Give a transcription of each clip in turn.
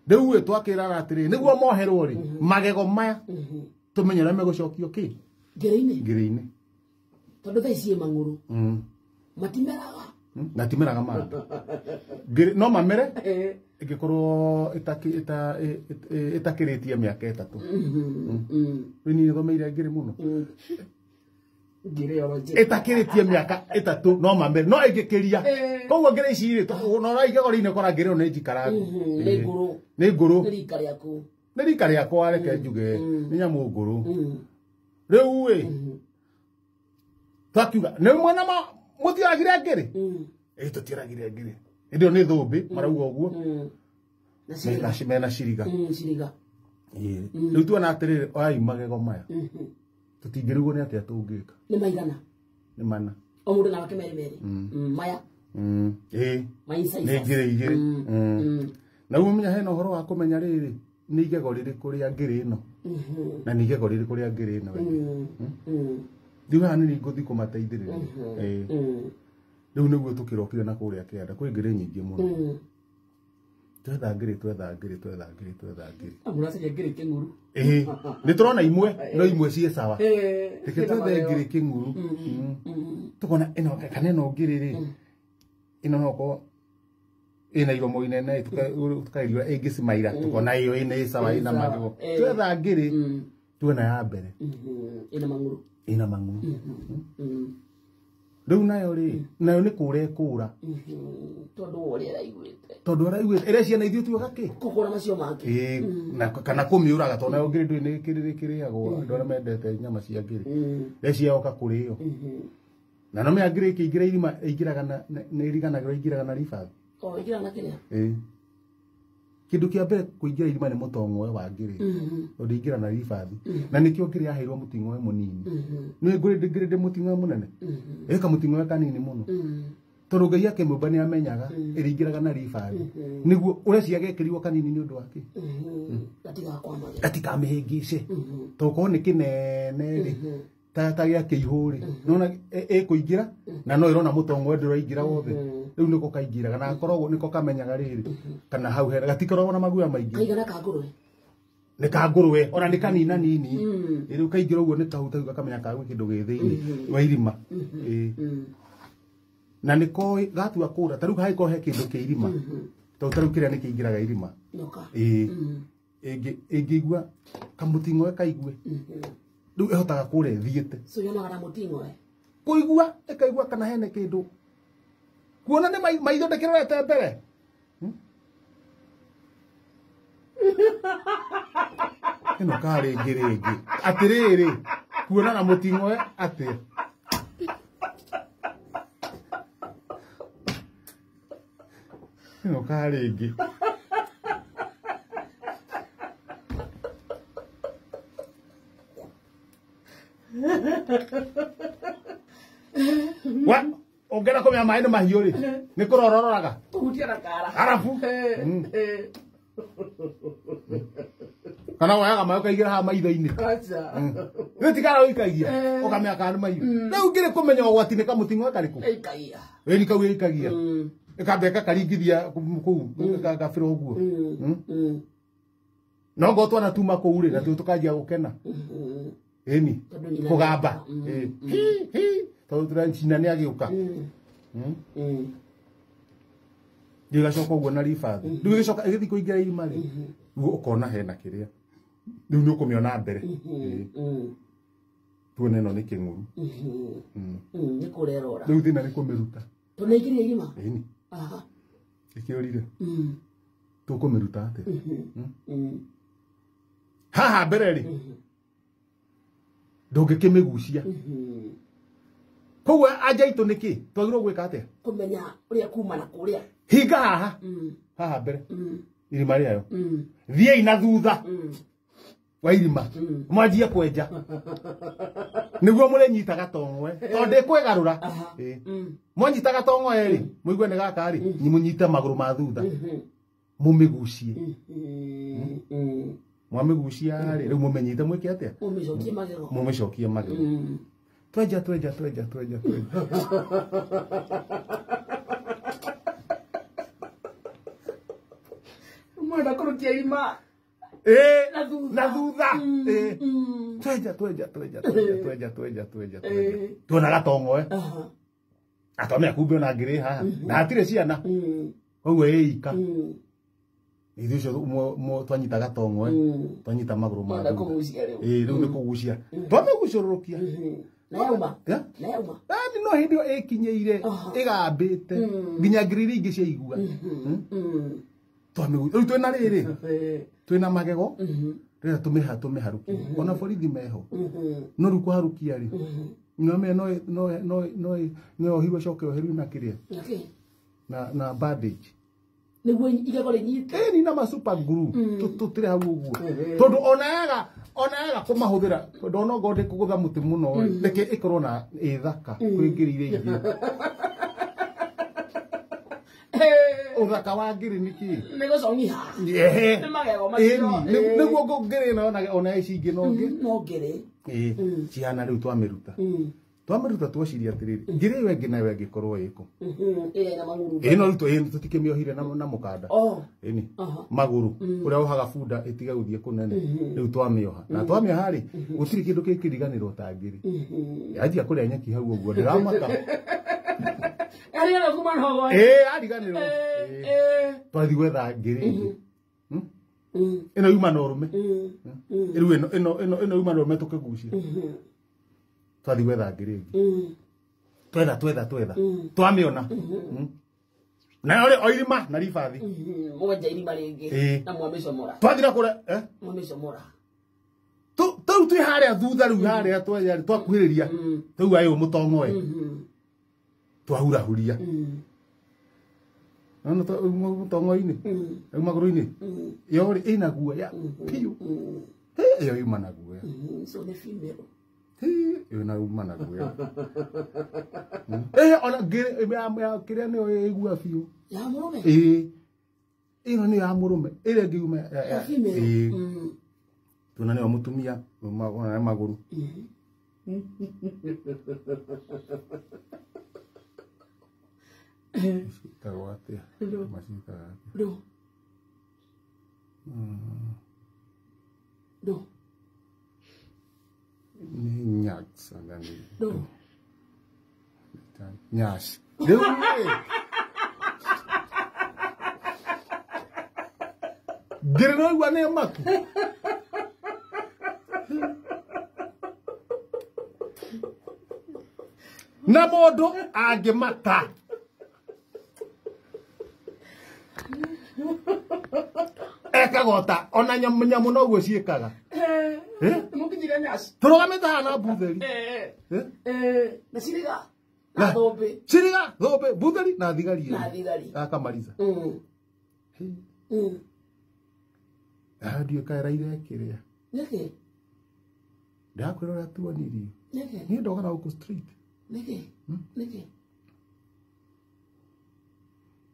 Rĩu ĩ twakĩraga atĩrĩ nĩguo moherwo rĩ magego maya tũmenye ũrĩa megũcokio kĩ ngĩrĩ-inĩ ngĩrĩ-inĩ. Tondũ thaa ici ĩ mang'ũrũ matimeraga. Na timeraga mangĩ. Ngĩrĩ no mamere ĩngĩkorwo ĩtakĩrĩtie mĩaka 3. Rĩu niĩ thomeire ngĩrĩ mũno. Ngĩrĩ oro njĩra. Ĩtakĩrĩtie mĩaka 3 no mamere no ĩngĩkĩria. Koguo ngĩrĩ ici rĩ no ũra igego rĩinĩ ũkora ngĩrĩ ĩno nĩ njikarangu. Nĩ ngũrũ. Nĩ ngũrũ. Nĩ rika rĩaku. Nĩ rika rĩakwa reke njuge nĩ nyamũ ngũrũ. Rĩu ĩ twakiuga nĩ mwena ma mũtioragire ngĩrĩ? Ĩ tũtioragire ngĩrĩ. Hĩndĩ ĩyo nĩ thũmbĩ marauga ũguo. Na ciriga. Mena ciriga. Ciriga. Rĩu tuona atĩrĩrĩ oyai magego maya. Tũtingĩrigwo nĩ atĩa tũngĩka. Nĩ maigana? Nĩ mana. O mũndũ na wake merĩ merĩ. Maya. Ĩ. Maisa Nĩ isa. ngĩrĩ igĩrĩ. Na rĩu ũmenya hena ũhoro wa kũmenya rĩrĩ nĩ igego rĩrĩkũ rĩa ngĩrĩ ĩno. Na nĩ igego rĩrĩkũ rĩa ngĩrĩ ĩno ĩngĩ. Rĩu haha nĩ ngũthiĩ kũmateithĩrĩria. Rĩu nĩguo tũkĩrokire na kũrĩa kĩanda kwĩ ngĩrĩ nyingĩ mũno. Twetha ngĩrĩ, twetha ngĩrĩ, twetha ngĩrĩ, twetha ngĩrĩ. Mũracaria ngĩrĩ kĩng'uru. Ĩ, nĩ tũrona imwe, no imwe ciĩ sawa. Reke twethe ngĩrĩ kĩng'uru. Tũkona ĩno kana ĩno ngĩrĩ rĩ. Ĩno no ũkorwo ĩna iromo inene, tũkaigua ĩngĩcimaira, tũkona ĩyo ĩna ĩ sawa, ĩna magego. Twetha ngĩrĩ, tuona ya mbere. Ĩna mang'uru. Ĩna mang'uru. Rĩu nayo rĩ, nayo nĩ kũra ĩkũra. Tondũ wa ũrĩa ĩraiguĩte. Tondũ ũraiguĩte, ĩrĩa ciana ithuĩ tuoga kĩ? Kũhũra macio mangĩ. Ĩ, na kana kũmĩũraga, tondũ nayo ngĩrĩ ndũĩ nĩ kĩrĩ kĩrĩagwo, andũ arĩa mendete nyama cia ngĩrĩ. Ĩrĩa cioka kũrĩo. Na no mĩa ngĩrĩ ĩkĩingĩra irima, ĩingĩraga na, nĩ ĩriganagĩrwo ĩingĩraga na ribathi. O, ĩingĩraga na kĩrĩa? Ĩ. Kĩndũ kĩa mbere kũingĩra irima nĩ mũtong'oe wa ngĩrĩ. Tondũ ĩingĩra na ribathi. Na nĩkĩo ngĩrĩ yaheirwo mũting'oe mũnini. Nĩ ngũrĩ ngĩrĩ ndĩ mũting'oe mũnene? Ĩka mũting'oe kanini mũno. Tondũ Ngai akĩmũmba nĩ amenyaga ĩrĩingĩraga na ribathi. Nĩguo ũrĩa ciagekĩrirwo kanini nĩ ũndũ wa kĩ? Gatigakwamage. Gatikamĩhĩngĩce. Tondũ korwo nĩ kĩnene rĩ, ta gĩa kĩihũ rĩ, nĩwona ĩkũingĩra, na no ĩrona mũtong'oe ndũraingĩra wothe. Rĩu nĩko kaingĩraga, na gakoragwo nĩko kamenyaga rĩrĩ, kana hau hena, gatikoragwo na maguoya maingĩ. Kaigana ka ngũrwe? Nĩ ka ngũrwe, ona nĩ kanina nini. Rĩu kaingĩra ũguo nĩ kahutagia gakamenya kana gwĩ kĩndũ gĩ thĩinĩ wa irima. Ĩ. Na nĩ koĩ gatua kũra, ta rĩu hangĩkorwo he kĩndũ kĩ irima. Tondũ ta rĩu kĩrĩa nĩ kĩingĩraga irima. Nyoka. Ĩ. Ĩngĩigua kamũting'oe kaigue. Rĩu ĩhotaga kũra ĩthiĩte. So yonaga na mũting'oe? Kũigua, ĩkaigua kana hena kĩndũ. Kuona nĩ maitho ndĩkĩrorete mbere. Ĩno karĩ ngĩrĩ ĩngĩ. Atĩrĩrĩ, kuona na mũting'oe atĩa? Ĩno karĩ ĩngĩ. Wa, ũngĩenda kũmenya maĩ nĩ mahiũ rĩ, nĩ kũrora ũroraga? Kũhutia na kara. Arabu. Kana woyaga maĩ ũkaigĩra haha maitho-inĩ. Acha. Rĩu ti kara ũikagia, ũkamenya kana nĩ mahiũ. Rĩu ngĩrĩ kũmenya ũgwati nĩ kamũting'oe karĩkũ? Ĩikagia. Ĩni kau ĩikagia. Ĩkamba ĩgakaringithia kũu, gabĩra ũguo. No ngorwo twana tuma kũu rĩ, natuo tũkanjia gũkena. Ĩni. Tondũ nyina Kũgamba. nĩ Ĩ. Hi, hi. Tondũ tũracina nĩ agĩũka. Rĩu ĩgacoka ũguo na ribathi. Rĩu ĩgĩcoka ĩgĩthiĩ kũingĩra irima rĩ, rĩu ũkona hena kĩrĩa. Rĩu nĩ ũkũmĩona mbere. Ĩ. Tuone ĩno nĩ kĩng'ũru. Nĩ kũrĩa ĩrora. Rĩu thĩna nĩ kũmĩruta. Tondũ nĩ ĩingĩrire irima? Ĩni. Ĩkĩũrire. Tũkũmĩruta atĩa? Haha mbere rĩ, ndũngĩkĩmĩgucia. Koguo anja itũ nĩ kĩ? Twagĩrĩirwo gwĩka atĩa? Kũmenya ũrĩa kuma na kũrĩa. Hinga haha. Haha mbere. Irima rĩayo. Thiĩi na thutha. Wa irima. Mwanjie kwenja. Nĩguo mũrĩnyita gatong'oe. Tondũ ndĩkwĩgarũra. Ĩ. Mwanyita gatong'oe rĩ, mũigue nĩ gaka rĩ, mũnyite magũrũ ma thutha. Mũmĩgucie. Mwamĩgucia rĩ, rĩu mũmĩnyite mwĩke atĩa? Mũmĩcokie magego. Mũmĩcokie magego. Twenja, twenja, twenja, twenja, twenja. Mwenda kũrutia irima. Na thutha. Twenja. Tuona gatongo Atomea kumbe ona ngiri haha. Na hatirĩ ciana. Koguo ĩika. Ithuĩ ũcio twanyita gatongo twanyita magũrũ ma thutha. Rĩu nĩ kũgucia. Twamĩgucũrũrũkia. Na yauma. Na yauma. No hĩndĩ ĩyo ĩkinyĩire ĩgambĩte nginya ngiri iria ingĩ ciaigua. Rĩu twĩna rĩrĩ. Twĩna magego. Rĩrĩa tũmĩharũkie. Ona borithi meho. No rĩu kũharũkia rĩ. No me no no ohiwe coke oheru na kĩrĩa. Na bandage. Nĩguo igego rĩnyite. Ni na ma super glue. Tũtĩre hau ũguo. Tondũ ona yaga kũmahũthĩra ndona ngo ndĩkũgũtha mũtĩ mũno rĩ. Reke ĩkorwo na ĩthaka kwĩ ngiri iria ingĩ. Ũthaka wa ngiri nĩ kĩ? Nĩ gũcong'iha. Nĩ magego macio. Nĩguo ngiri ĩno ona ici ingĩ no ngĩ. No ngiri. Cihana rĩu twamĩruta. Twamĩruta tweciria atĩrĩrĩ ngiri ĩyo ĩngĩ nayo ĩngĩkorwo ĩkũ. Ĩrĩa ĩna magũrũ. No rĩu tũtikĩmĩohire na mũkanda. Ĩni. Magũrũ. Ũrĩa wohaga bunda ĩtige gũthiĩ kũnene. Rĩu twamĩoha. Na twamĩoha rĩ gũtirĩ kĩndũ kĩngĩriganĩrwo ta ngiri. Yanjia kũrĩa nyeki hau ũguo ndĩramaka. Ariganĩrwo kuma na ũgwati. Ariganĩrwo. Twathiĩ gwetha ngiri ĩngĩ. Ĩno yuma na ũrũme. Rĩu ĩno yuma na ũrũme tũkĩgucia. Twathiĩ gwetha ngiri ĩngĩ. Twetha. Twamĩona. Na o irima na ribathi. Mwenja irima rĩngĩ. Na mwamĩcomora. Twathira kũrĩa. Mwamĩcomora. Tau twĩ harĩa thutha rĩu harĩa twakuhĩrĩria. Tau ayũ mũtong'oe. Twahurahuria. No mũtong'oinĩ. Rĩu magũrũ-inĩ. Ĩyo rĩ ĩna guoya piũ. Ĩyo yuma na guoya. So nĩ female. Ĩyo na yuma na guoya. Ona kĩrĩa nĩyo ĩgua biũ. Ya mũrũme? Ĩno nĩ ya mũrũme. Ĩrĩa ĩngĩ yuma ya female. Tuona nĩyo mũtumia ona magũrũ. Ciĩtagwo atĩa? Maciĩtaga atĩa? Ndũ. Ndũ. Nĩ nyags anga nĩ. Ndũ. Nyash. Rĩu rĩ. Ngiri no igua nĩ maku. Na mũndũ angĩmaka. Ekaga ona nyamũ noguo ciĩkaga. Mũkinyire nyaci. Tũrũgamĩte haha na mbutheri. Na ciriga. Na thũmbĩ. Ciriga, thũmbĩ, mbutheri na thigari. Na thigari. Akamariza. Ndiũĩ kaĩ raira ĩkĩrĩa. Nĩkĩ? Ndakwĩra ũrĩa tuonirio. Nĩkĩ? Niĩ ndoga na gũkũ street. Nĩkĩ? Nĩkĩ?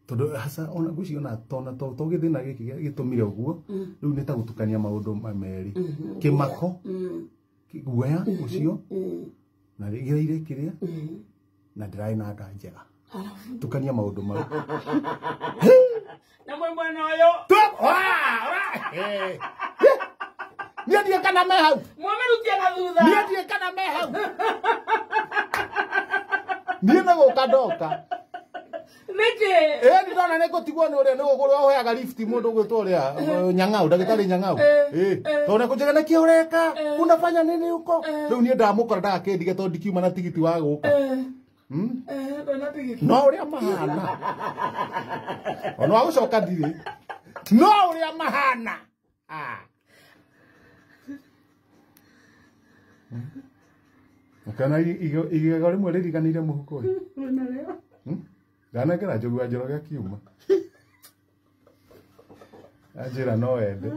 Tondũ hasa ona ngwĩciria ona tona to gĩthĩna gĩkĩ gĩtũmire ũguo rĩu nĩ ta gũtukania maũndũ merĩ. Kĩmako, guoya ũcio na gĩraire kĩrĩa na ndĩrarĩ na nda njega. Tukania maũndũ mau. Na mwĩ mwena ũyũ. Niĩ ndiũĩ kana me hau. Mwamĩrutia na thutha. Niĩ ndiũĩ kana me hau. Niĩ nĩ gũka ndoka. Nĩkĩ? Nĩ ndona nĩ ngũtigwo nĩ ũrĩa nĩ ũrĩa ũheaga lift mũndũ ũgwĩtwo ũrĩa Nyang'au, ndagĩtarĩ Nyang'au. Tondũ nĩkũnjĩra nĩkĩ ũreka? Unafanya nini huko? Rĩu niĩ ndamũkora ndagakĩndige tondũ ndikiuma na tigiti wa gũka. No ũrĩa mahana. Ona wa gũcoka ndirĩ. No ũrĩa mahana. Ũkĩona igego rĩmwe rĩriganĩire mũhuko ĩ. Ndanengera Njogu wa Njoroge akiuma. Anjĩra no ende.